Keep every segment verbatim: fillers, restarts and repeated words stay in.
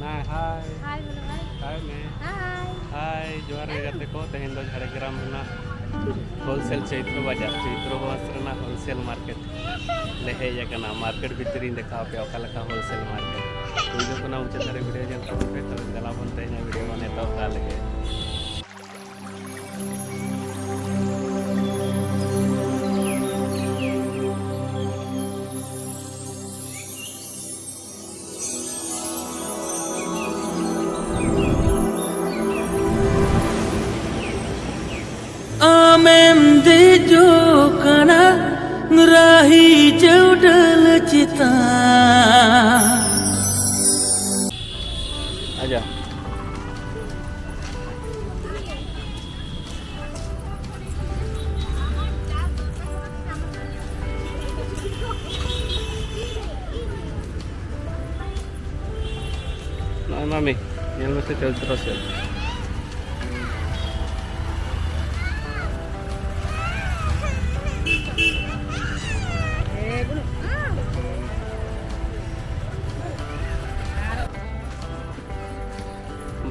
ᱦᱟᱭ, ᱦᱟᱭ᱾ ᱦᱟᱭ ᱵᱚᱞᱚ ᱵᱷᱟᱭ᱾ ᱦᱟᱭ ᱢᱮ᱾ ᱦᱟᱭ᱾ ᱦᱟᱭ, ᱡᱚᱦᱟᱨ ᱜᱮ ᱜᱟᱛᱮ ᱠᱚ᱾ ᱛᱮᱦᱮᱧ ᱫᱚ ᱡᱷᱟᱲᱜᱨᱟᱢ ᱨᱮᱱᱟᱜ wholesale ᱪᱳᱭᱛᱨᱚ ᱵᱟᱡᱟᱨ, ᱪᱳᱭᱛᱨᱚ ᱢᱟᱥ ᱨᱮᱱᱟᱜ wholesale market ᱞᱮ ᱦᱮᱡ ᱟᱠᱟᱱᱟ᱾ Market ᱵᱷᱤᱛᱨᱤᱧ ᱫᱮᱠᱷᱟᱣ ᱟᱯᱮᱭᱟ ᱚᱠᱟ ᱞᱮᱠᱟ wholesale market᱾ ᱯᱩᱭᱞᱩ ᱠᱷᱚᱱᱟᱜ ᱢᱩᱪᱟᱹᱫ ᱫᱷᱟᱹᱨᱤᱡ video ᱧᱮᱞ ᱛᱟᱵᱚᱱ ᱯᱮ, ᱛᱚᱵᱮ ᱫᱮᱞᱟ ᱵᱚᱱ ᱛᱮᱦᱮᱧᱟᱜ video ᱵᱚᱱ ᱮᱛᱚᱦᱚᱵ ᱠᱟᱜ ᱞᱮᱜᱮ᱾ ᱟᱢᱮᱢ ᱫᱮᱡᱚᱜ ᱠᱟᱱᱟ ᱨᱟᱦᱤ ᱪᱟᱹᱣᱰᱟᱹᱞ ᱪᱮᱛᱟᱱ᱾ ᱟᱡᱟ᱾ ᱱᱚᱜᱼᱚᱭ ᱢᱟᱢᱤ, ᱧᱮᱞ ᱢᱮᱥᱮ ᱪᱳᱭᱛᱨᱚ ᱥᱮᱞ᱾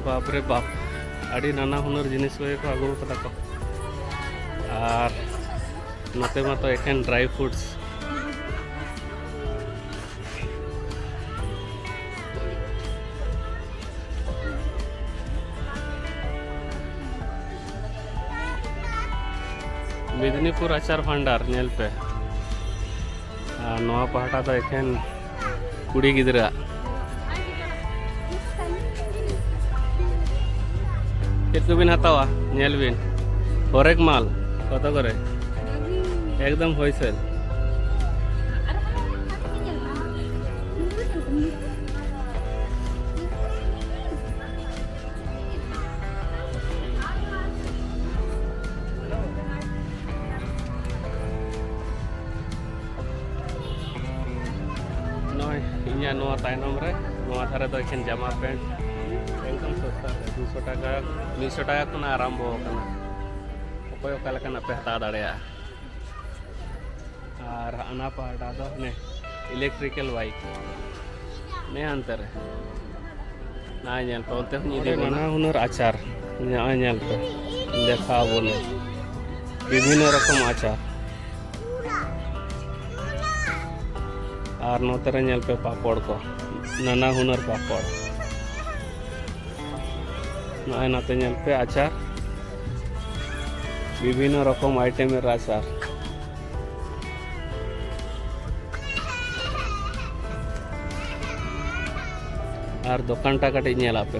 ᱵᱟᱯ ᱨᱮ ᱵᱟᱯ, ᱟᱹᱰᱤ ᱱᱟᱱᱟ ᱦᱩᱱᱟᱹᱨ ᱡᱤᱱᱤᱥ ᱠᱚᱜᱮ ᱠᱚ ᱟᱹᱜᱩ ᱠᱟᱫᱟ ᱠᱚ᱾ ᱟᱨ ᱱᱚᱛᱮ ᱢᱟᱛᱚ ᱮᱠᱮᱱ dry fruits᱾ ᱢᱮᱫᱽᱱᱤᱯᱩᱨ ᱟᱪᱟᱨ ᱵᱷᱟᱱᱰᱟᱨ ᱧᱮᱞ ᱯᱮ᱾ ᱟᱨ ᱱᱚᱣᱟ ᱯᱟᱦᱴᱟ ᱫᱚ ᱮᱠᱷᱮᱱ ᱠᱩᱲᱤ ᱜᱤᱫᱽᱨᱟᱹ᱾ ᱪᱮᱫ ᱠᱚᱵᱤᱱ ᱦᱟᱛᱟᱣᱟ? ᱧᱮᱞ ᱵᱤᱱ, ᱦᱚᱨᱮᱠ ᱢᱟᱞ᱾ ᱠᱚᱛᱚ ᱠᱚᱨᱮ? ᱮᱠᱫᱚᱢ ᱦᱳᱞᱥᱮᱞ᱾ ᱱᱚᱜᱼᱚᱭ ᱤᱧᱟᱹᱜ ᱱᱚᱣᱟ ᱛᱟᱭᱱᱚᱢ ᱨᱮ, ᱱᱚᱣᱟ ᱫᱷᱟᱨᱮ ᱫᱚ ᱮᱠᱷᱮᱱ ᱡᱟᱢᱟ ᱯᱮᱱᱴ, ᱮᱠᱫᱚᱢ ᱥᱚᱥᱛᱟ ᱛᱮ, ᱫᱩᱥᱚ ᱴᱟᱠᱟ, ᱢᱤᱫᱥᱚ ᱴᱟᱠᱟ ᱠᱷᱚᱱᱟᱜ ᱟᱨᱟᱢᱵᱚ ᱟᱠᱟᱱᱟ᱾ ᱚᱠᱚᱭ ᱚᱠᱟ ᱞᱮᱠᱟᱱᱟᱜ ᱯᱮ ᱦᱟᱛᱟᱣ ᱫᱟᱲᱮᱭᱟᱜᱼᱟ᱾ ᱟᱨ ᱦᱟᱱᱟ ᱯᱟᱦᱴᱟ ᱫᱚ ᱦᱟᱱᱮ electrical bike, ᱱᱮ ᱦᱟᱱᱛᱮ ᱨᱮ᱾ ᱱᱚᱜᱼᱚᱭ ᱧᱮᱞ ᱯᱮ, ᱚᱱᱛᱮ ᱦᱚᱸᱧ ᱤᱫᱤ ᱱᱟᱱᱟ ᱦᱩᱱᱟᱹᱨ ᱟᱪᱟᱨ᱾ ᱱᱚᱜᱼᱚᱭ ᱧᱮᱞ ᱯᱮ, ᱫᱮᱠᱷᱟᱣ ᱟᱵᱚᱱᱟ ᱵᱤᱵᱷᱤᱱᱱᱚ ᱨᱚᱠᱚᱢ ᱟᱪᱟᱨ᱾ ᱟᱨ ᱱᱚᱛᱮ ᱨᱮ ᱧᱮᱞ ᱯᱮ ᱯᱟᱯᱚᱲ ᱠᱚ, ᱱᱟᱱᱟ ᱦᱩᱱᱟᱹᱨ ᱯᱟᱯᱚᱲ᱾ ᱱᱚᱜᱼᱚᱭ ᱱᱚᱛᱮ ᱧᱮᱞ ᱯᱮ ᱟᱪᱟᱨ, ᱵᱤᱵᱷᱤᱱᱱᱚ ᱨᱚᱠᱚᱢ ᱟᱭᱴᱮᱢ ᱮᱨ ᱟᱪᱟᱨ᱾ ᱟᱨ ᱫᱚᱠᱟᱱᱴᱟ ᱠᱟᱹᱴᱤᱡ ᱧᱮᱞ ᱟᱯᱮ᱾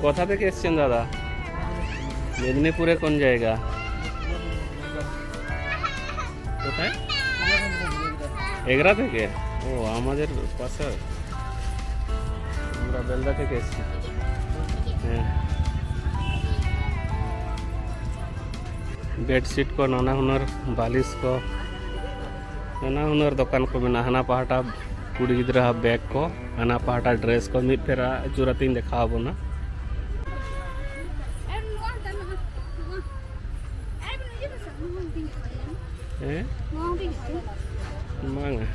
কোথা থেকে এসছেন দাদা? মেদিনীপুরে কোন জায়গা? কোথায়? এগরা থেকে? ও, আমাদের পাশে। আমরা বেলদা থেকে এসেছি। হ্যাঁ। বেডশিট ᱠᱚ, ᱱᱟᱱᱟ ᱦᱩᱱᱟᱹᱨ ᱵᱟᱹᱞᱤᱥ ᱠᱚ, ᱱᱟᱱᱟ ᱦᱩᱱᱟᱹᱨ ᱫᱚᱠᱟᱱ ᱠᱚ ᱢᱮᱱᱟᱜᱼᱟ᱾ ᱦᱟᱱᱟ ᱯᱟᱦᱴᱟ ᱠᱩᱲᱤ ᱜᱤᱫᱽᱨᱟᱹ ᱟᱜ ᱵᱮᱜᱽ ᱠᱚ, ᱦᱟᱱᱟ ᱯᱟᱦᱴᱟ ᱰᱨᱮᱥ ᱠᱚ᱾ ᱢᱤᱫ ᱯᱷᱮᱨᱟ ᱟᱹᱪᱩᱨ ᱟᱛᱮᱧ ᱫᱮᱠᱷᱟᱣ ᱟᱵᱚᱱᱟ᱾ ᱦᱮᱸ? ᱵᱟᱝᱟ᱾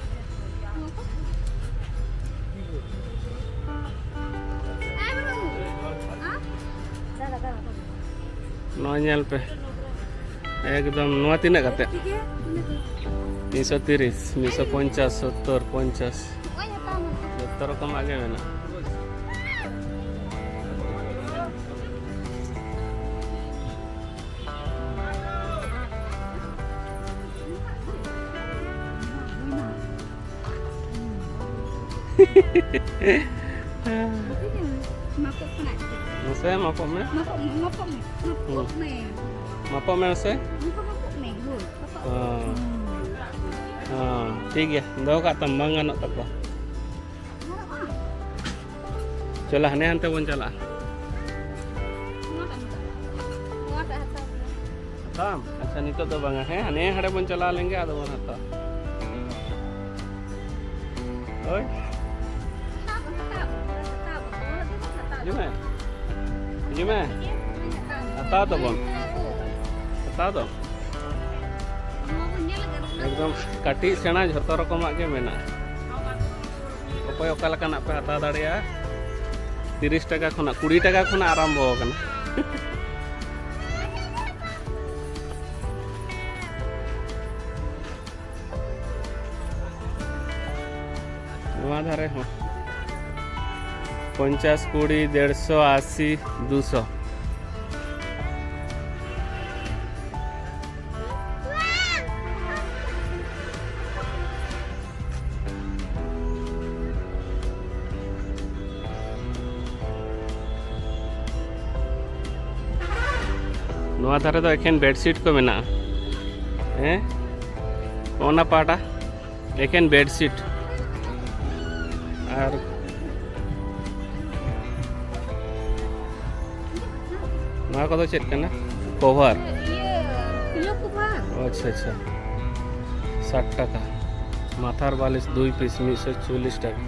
ᱱᱚᱣᱟ ᱧᱮᱞ ᱯᱮ᱾ ᱮᱠᱫᱚᱢ, ᱱᱚᱣᱟ ᱛᱤᱱᱟᱹᱜ ᱠᱟᱛᱮ? ᱢᱤᱫᱥᱚ ᱛᱤᱨᱤᱥ, ᱢᱤᱫᱥᱚ ᱯᱚᱧᱪᱟᱥ, ᱥᱚᱛᱛᱚᱨ, ᱯᱚᱧᱪᱟᱥ᱾ ᱡᱚᱛᱚ ᱨᱚᱠᱚᱢᱟᱜ ᱜᱮ ᱢᱮᱱᱟᱜᱼᱟ᱾ ᱢᱟᱯᱚᱜ ᱠᱟᱱᱟ᱾ ᱢᱟᱥᱮ ᱢᱟᱯᱚᱜ ᱢᱮ᱾ ᱢᱟᱯᱚᱜ ᱢᱮ, ᱢᱟᱯᱚᱜ ᱢᱮ, ᱢᱟᱯᱚᱜ ᱦᱩᱸ᱾ ᱢᱮ᱾ ᱢᱟᱯᱚᱜ ᱢᱮ ᱢᱟᱥᱮ᱾ ᱢᱟᱯᱚᱜ, ᱢᱟᱯᱚᱜ ᱢᱮ, ᱦᱳᱭ, ᱢᱟᱯᱚᱜ ᱢᱮ᱾ ᱦᱚᱸ᱾ ᱦᱩᱸ᱾ ᱦᱚᱸ, ᱴᱷᱤᱠ ᱜᱮᱭᱟ, ᱫᱚᱦᱚ ᱠᱟᱜ ᱛᱟᱢ, ᱵᱟᱝ ᱜᱟᱱᱚᱜ ᱛᱟᱠᱚᱣᱟ᱾ ᱜᱟᱱᱚᱜᱼᱟ᱾ ᱪᱚᱞᱚ, ᱦᱟᱱᱮ ᱦᱟᱱᱛᱮ ᱵᱚᱱ ᱪᱟᱞᱟᱜᱼᱟ᱾ ᱱᱚᱣᱟᱴᱟᱜ ᱢᱮᱱᱟᱜᱼᱟ᱾ ᱱᱚᱣᱟᱴᱟᱜ ᱦᱟᱛᱟᱣ ᱢᱮ᱾ ᱦᱟᱛᱟᱣᱟᱢ? ᱟᱪᱪᱷᱟ, ᱱᱤᱛᱚᱜ ᱫᱚ ᱵᱟᱝᱟ᱾ ᱦᱮᱸ, ᱦᱟᱱᱮ ᱦᱟᱸᱰᱮ ᱵᱚᱱ ᱪᱟᱞᱟᱣ ᱞᱮᱱ ᱜᱮ, ᱟᱫᱚ ᱵᱚᱱ ᱦᱟᱛᱟᱣᱟ᱾ ᱦᱳᱭ᱾ ᱦᱟᱛᱟᱣ ᱢᱮ, ᱦᱟᱛᱟᱣ ᱢᱮ, ᱦᱟᱛᱟᱣ ᱢᱮ᱾ ᱦᱤᱡᱩᱜ ᱢᱮ᱾ ᱦᱤᱡᱩᱜ ᱢᱮ᱾ ᱦᱟᱛᱟᱣ ᱢᱮ᱾ ᱦᱟᱛᱟᱣ ᱛᱟᱵᱚᱱ᱾ ᱦᱟᱛᱟᱣ ᱫᱚ᱾ ᱱᱚᱣᱟ ᱵᱚᱱ ᱧᱮᱞ ᱟᱠᱟᱫᱟ᱾ ᱠᱟᱹᱴᱤᱡ ᱥᱮᱬᱟ ᱡᱷᱚᱛᱚ ᱨᱚᱠᱚᱢᱟᱜ ᱜᱮ ᱢᱮᱱᱟᱜᱼᱟ᱾ ᱚᱠᱚᱭ ᱚᱠᱟ ᱞᱮᱠᱟᱱᱟᱜ ᱯᱮ ᱦᱟᱛᱟᱣ ᱫᱟᱲᱮᱭᱟᱜᱼᱟ᱾ ᱛᱤᱨᱤᱥ ᱴᱟᱠᱟ ᱠᱷᱚᱱᱟᱜ, ᱠᱩᱲᱤ ᱴᱟᱠᱟ ᱠᱷᱚᱱᱟᱜ ᱟᱨᱟᱢᱵᱚ ᱟᱠᱟᱱᱟ᱾ ᱱᱚᱣᱟ ᱫᱷᱟᱨᱮ ᱦᱚᱸ ᱯᱚᱧᱪᱟᱥ, ᱠᱩᱲᱤ, ᱰᱮᱲᱥᱚ, ᱟᱥᱤ, ᱫᱩᱥᱚ᱾ ᱱᱚᱣᱟ ᱫᱷᱟᱨᱮ ᱫᱚ ᱮᱠᱷᱮᱱ ᱵᱮᱰᱥᱤᱴ ᱠᱚ ᱢᱮᱱᱟᱜᱼᱟ᱾ ᱦᱮᱸ, ᱚᱱᱟ ᱯᱟᱦᱴᱟ ᱮᱠᱷᱮᱱ ᱵᱮᱰᱥᱤᱴ᱾ ᱟᱨ ᱱᱚᱣᱟ ᱠᱚᱫᱚ ᱪᱮᱫ ᱠᱟᱱᱟ? ᱠᱚᱵᱷᱟᱨ᱾ ᱤᱭᱟᱹ, ᱯᱤᱞᱳ ᱠᱚᱵᱷᱟᱨ᱾ ᱟᱪᱪᱷᱟ, ᱟᱪᱪᱷᱟ᱾ ᱥᱟᱴ ᱴᱟᱠᱟ᱾ ᱢᱟᱛᱷᱟᱨ ᱵᱟᱞᱤᱥ ᱫᱩᱭ ᱯᱤᱥ, ᱢᱤᱫᱥᱚ ᱪᱚᱞᱞᱤᱥ ᱴᱟᱠᱟ᱾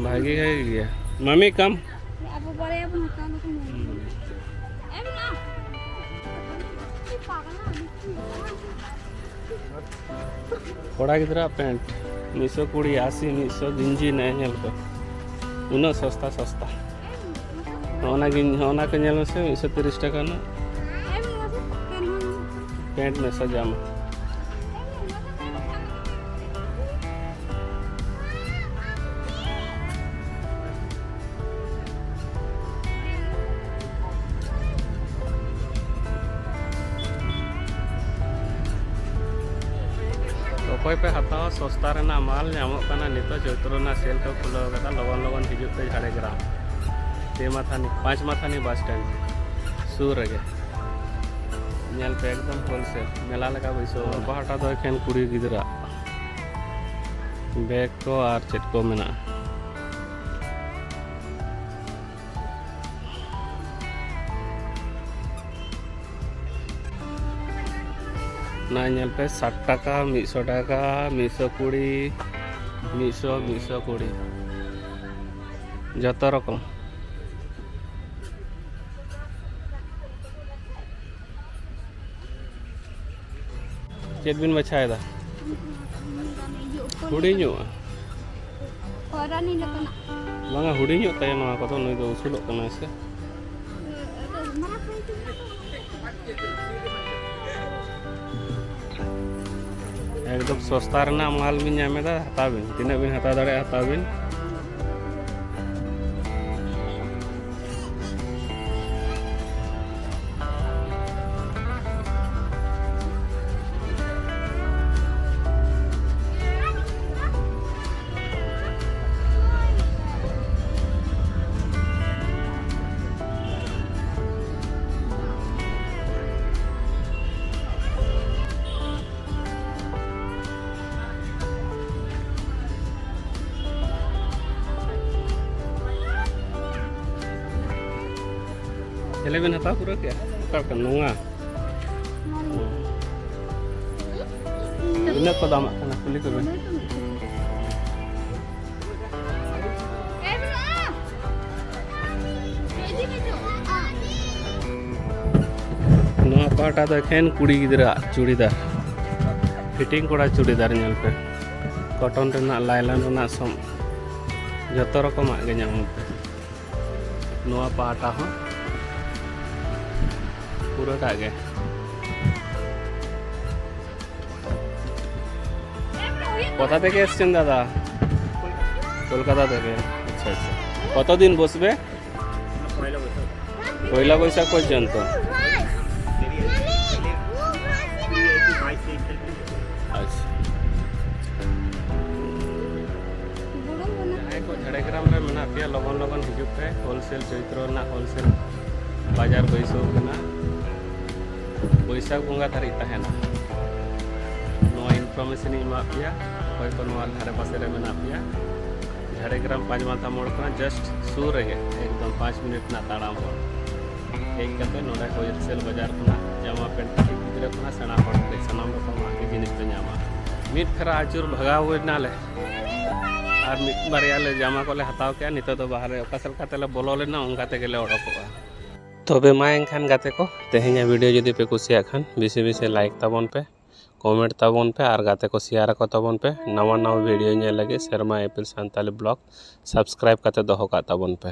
ᱵᱷᱟᱜᱮ, ᱵᱷᱟᱜᱮ ᱜᱮᱭᱟ᱾ ᱢᱟᱢᱤ, ᱠᱟᱢ᱾ ᱟᱵᱚ ᱵᱟᱨᱭᱟ ᱵᱚᱱ ᱦᱟᱛᱟᱣ ᱞᱮᱠᱷᱟᱱ᱾ ᱦᱩᱸ᱾ ᱮᱢ ᱱᱟ᱾ ᱠᱚᱲᱟ ᱜᱤᱫᱽᱨᱟᱹ ᱯᱮᱱᱴ ᱢᱤᱫᱥᱚ ᱠᱩᱲᱤ, ᱟᱥᱤ, ᱢᱤᱫᱥᱚ, ᱜᱮᱧᱡᱤ ᱱᱮ ᱧᱮᱞ ᱯᱮ, ᱩᱱᱟᱹᱜ ᱥᱚᱥᱛᱟ ᱥᱚᱥᱛᱟ᱾ ᱚᱱᱟ ᱜᱮᱧ, ᱚᱱᱟ ᱠᱚ ᱧᱮᱞ ᱢᱮᱥᱮ, ᱢᱤᱫᱥᱚ ᱛᱤᱨᱤᱥ ᱴᱟᱠᱟ ᱨᱮᱱᱟᱜ ᱯᱮᱱᱴ ᱢᱮᱥᱟ ᱡᱟᱢᱟ᱾ ᱚᱠᱚᱭ ᱯᱮ ᱦᱟᱛᱟᱣᱟ, ᱥᱚᱥᱛᱟ ᱨᱮᱱᱟᱜ ᱢᱟᱞ ᱧᱟᱢᱚᱜ ᱠᱟᱱᱟ᱾ ᱱᱤᱛᱚᱜ ᱪᱳᱭᱛᱨᱚ ᱨᱮᱱᱟᱜ ᱥᱮᱞ ᱠᱚ ᱠᱷᱩᱞᱟᱹᱣ ᱠᱟᱫᱟ, ᱞᱚᱜᱚᱱ ᱞᱚᱜᱚᱱ ᱦᱤᱡᱩᱜ ᱯᱮ ᱡᱷᱟᱲᱜᱨᱟᱢ᱾ ᱯᱮ ᱢᱟᱛᱷᱟᱱᱤ, ᱯᱟᱸᱪ ᱢᱟᱛᱷᱟᱱᱤ ᱵᱟᱥ ᱥᱴᱮᱱᱰ ᱥᱩᱨ ᱨᱮᱜᱮ᱾ ᱧᱮᱞ ᱯᱮ, ᱮᱠᱫᱚᱢ ᱦᱳᱞᱥᱮᱞ ᱢᱮᱞᱟ ᱞᱮᱠᱟ ᱵᱟᱹᱭᱥᱟᱹᱣ ᱠᱟᱱᱟ᱾ ᱯᱟᱦᱴᱟ ᱫᱚ ᱮᱠᱷᱮᱱ ᱠᱩᱲᱤ ᱜᱤᱫᱽᱨᱟᱹ ᱵᱮᱜᱽ ᱠᱚ ᱟᱨ ᱪᱮᱫ ᱠᱚ ᱢᱮᱱᱟᱜᱼᱟ᱾ ᱱᱚᱣᱟ ᱧᱮᱞ ᱯᱮ, ᱥᱟᱴ ᱴᱟᱠᱟ, ᱢᱤᱫᱥᱚ ᱴᱟᱠᱟ, ᱢᱤᱫᱥᱚ ᱠᱩᱲᱤ, ᱢᱤᱫᱥᱚ, ᱢᱤᱫᱥᱚ ᱠᱩᱲᱤ, ᱡᱚᱛᱚ ᱨᱚᱠᱚᱢ᱾ ᱪᱮᱫ ᱵᱤᱱ ᱵᱟᱪᱷᱟᱣᱮᱫᱟ? ᱦᱩᱰᱤᱧᱚᱜᱼᱟ᱾ ᱵᱟᱝᱟ, ᱦᱩᱰᱤᱧᱚᱜ ᱛᱟᱭᱟ ᱱᱚᱣᱟ ᱠᱚᱫᱚ, ᱱᱩᱭ ᱫᱚ ᱩᱥᱩᱞᱚᱜ ᱠᱟᱱᱟᱭ ᱥᱮ᱾ ᱮᱠᱫᱚᱢ ᱥᱚᱥᱛᱟ ᱨᱮᱱᱟᱜ ᱢᱟᱞ ᱵᱤᱱ ᱧᱟᱢ ᱮᱫᱟ, ᱦᱟᱛᱟᱣ ᱵᱤᱱ, ᱛᱤᱱᱟᱹᱜ ᱵᱤᱱ ᱦᱟᱛᱟᱣ ᱫᱟᱲᱮᱭᱟᱜᱼᱟ ᱦᱟᱛᱟᱣ ᱵᱤᱱ᱾ ᱪᱮᱞᱮ ᱵᱮᱱ ᱦᱟᱛᱟᱣ ᱯᱩᱨᱟᱹᱣ ᱠᱮᱜᱼᱟ? ᱚᱠᱟ ᱞᱮᱠᱟ ᱱᱚᱣᱟ? ᱛᱤᱱᱟᱹᱜ ᱠᱚ ᱫᱟᱢᱟᱜ ᱠᱟᱱᱟ ᱠᱩᱞᱤ ᱠᱚᱵᱮᱱ᱾ ᱱᱚᱣᱟ ᱯᱟᱦᱴᱟ ᱫᱚ ᱮᱠᱷᱮᱱ ᱠᱩᱲᱤ ᱜᱤᱫᱽᱨᱟᱹᱣᱟᱜ ᱪᱩᱲᱤᱫᱟᱨ, ᱯᱷᱤᱴᱤᱝ ᱠᱚᱲᱟ ᱪᱩᱲᱤᱫᱟᱨ ᱧᱮᱞ ᱯᱮ, ᱠᱚᱴᱚᱱ ᱨᱮᱱᱟᱜ, ᱞᱟᱭᱞᱚᱱ ᱨᱮᱱᱟᱜ ᱥᱚᱢ-, ᱡᱚᱛᱚ ᱨᱚᱠᱚᱢᱟᱜ ᱜᱮ ᱧᱟᱢᱚᱜ ᱯᱮ᱾ ᱱᱚᱣᱟ ᱯᱟᱦᱴᱟ ᱦᱚᱸ ᱯᱩᱨᱟᱹᱴᱟᱜ ᱜᱮ᱾ কোথা থেকে এসছেন দাদা? কলকাতা থেকে। আচ্ছা, আচ্ছা। কতদিন বসবে? পয়লা বৈশাখ পর্যন্ত। আচ্ছা। ᱡᱟᱦᱟᱸᱭ ᱠᱚ ᱡᱷᱟᱲᱜᱨᱟᱢ ᱨᱮ ᱢᱮᱱᱟᱜ ᱯᱮᱭᱟ, ᱞᱚᱜᱚᱱ ᱞᱚᱜᱚᱱ ᱦᱤᱡᱩᱜ ᱯᱮ᱾ ᱦᱳᱞᱥᱮᱞ ᱪᱳᱭᱛᱨᱚ ᱨᱮᱱᱟᱜ ᱦᱳᱞᱥᱮᱞ ᱵᱟᱡᱟᱨ ᱵᱟᱹᱭᱥᱟᱹᱣ ᱠᱟᱱᱟ, ᱵᱟᱹᱭᱥᱟᱹᱠᱷ ᱵᱚᱸᱜᱟ ᱫᱷᱟᱹᱨᱤᱡ ᱛᱟᱦᱮᱱᱟ᱾ ᱱᱚᱣᱟ ᱤᱱᱯᱷᱚᱨᱢᱮᱥᱚᱱ ᱤᱧ ᱮᱢᱟᱫ ᱯᱮᱭᱟ, ᱚᱠᱚᱭ ᱠᱚ ᱱᱚᱣᱟ ᱫᱷᱟᱨᱮ ᱯᱟᱥᱮ ᱨᱮ ᱢᱮᱱᱟᱜ ᱯᱮᱭᱟ᱾ ᱡᱷᱟᱲᱜᱨᱟᱢ ᱯᱟᱸᱪ ᱢᱟᱛᱷᱟ ᱢᱳᱲ ᱠᱷᱚᱱᱟᱜ just ᱥᱩᱨ ᱨᱮᱜᱮ, ᱮᱠᱫᱚᱢ ᱯᱟᱸᱪ ᱢᱤᱱᱤᱴ ᱨᱮᱱᱟᱜ ᱛᱟᱲᱟᱢ ᱦᱚᱨ᱾ ᱦᱮᱡ ᱠᱟᱛᱮ ᱱᱚᱰᱮ ᱦᱳᱞᱥᱮᱞ ᱵᱟᱡᱟᱨ ᱠᱷᱚᱱᱟᱜ ᱡᱟᱢᱟ ᱯᱮᱱᱴ, ᱠᱟᱹᱴᱤᱡ ᱜᱤᱫᱽᱨᱟᱹ ᱠᱷᱚᱱᱟᱜ ᱥᱮᱬᱟ ᱦᱚᱲ ᱫᱷᱟᱹᱵᱤᱡ ᱥᱟᱱᱟᱢ ᱨᱚᱠᱚᱢᱟᱜ ᱜᱮ ᱡᱤᱱᱤᱥ ᱯᱮ ᱧᱟᱢᱟ᱾ ᱢᱤᱫ ᱯᱷᱮᱨᱟ ᱟᱹᱪᱩᱨ ᱵᱷᱟᱜᱟᱣ ᱦᱩᱭ ᱱᱟᱞᱮ᱾ ᱟᱨ ᱢᱤᱫ ᱵᱟᱨᱭᱟ ᱞᱮ ᱡᱟᱢᱟ ᱠᱚᱞᱮ ᱦᱟᱛᱟᱣ ᱠᱮᱜᱼᱟ᱾ ᱱᱤᱛᱚᱜ ᱫᱚ ᱵᱟᱦᱨᱮ ᱚᱠᱟ ᱥᱮᱫ ᱞᱮᱠᱟ ᱛᱮᱞᱮ ᱵᱚᱞᱚ ᱞᱮᱱᱟ, ᱚᱱᱠᱟ ᱛᱮᱜᱮ ᱞᱮ ᱚᱰᱚᱠᱚᱜᱼᱟ᱾ ᱛᱚᱵᱮ ᱢᱟ ᱮᱱᱠᱷᱟᱱ ᱜᱟᱛᱮ ᱠᱚ, ᱛᱮᱦᱮᱧᱟᱜ ᱵᱷᱤᱰᱤᱭᱳ ᱡᱩᱫᱤ ᱯᱮ ᱠᱩᱥᱤᱭᱟᱜ ᱠᱷᱟᱱ, ᱵᱮᱥᱤ ᱵᱮᱥᱤ ᱞᱟᱭᱤᱠ ᱛᱟᱵᱚᱱ ᱯᱮ᱾ comment ᱛᱟᱵᱚᱱ ᱯᱮ ᱟᱨ ᱜᱟᱛᱮ ᱠᱚ share ᱟᱠᱚ ᱛᱟᱵᱚᱱ ᱯᱮ᱾ ᱱᱟᱣᱟ ᱱᱟᱣᱟ video ᱧᱮᱞ ᱞᱟᱹᱜᱤᱫ ᱥᱮᱨᱢᱟ ᱤᱯᱤᱞ ᱥᱟᱱᱛᱟᱞᱤ blog subscribe ᱠᱟᱛᱮ ᱫᱚᱦᱚ ᱠᱟᱜ ᱛᱟᱵᱚᱱ ᱯᱮ᱾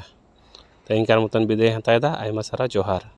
ᱛᱮᱦᱮᱧ ᱠᱟᱨ ᱢᱚᱛᱚᱱ ᱵᱤᱫᱟᱹᱭ ᱦᱟᱛᱟᱣ ᱮᱫᱟ᱾ ᱟᱭᱢᱟ ᱥᱟᱨᱦᱟᱣ, ᱡᱚᱦᱟᱨ᱾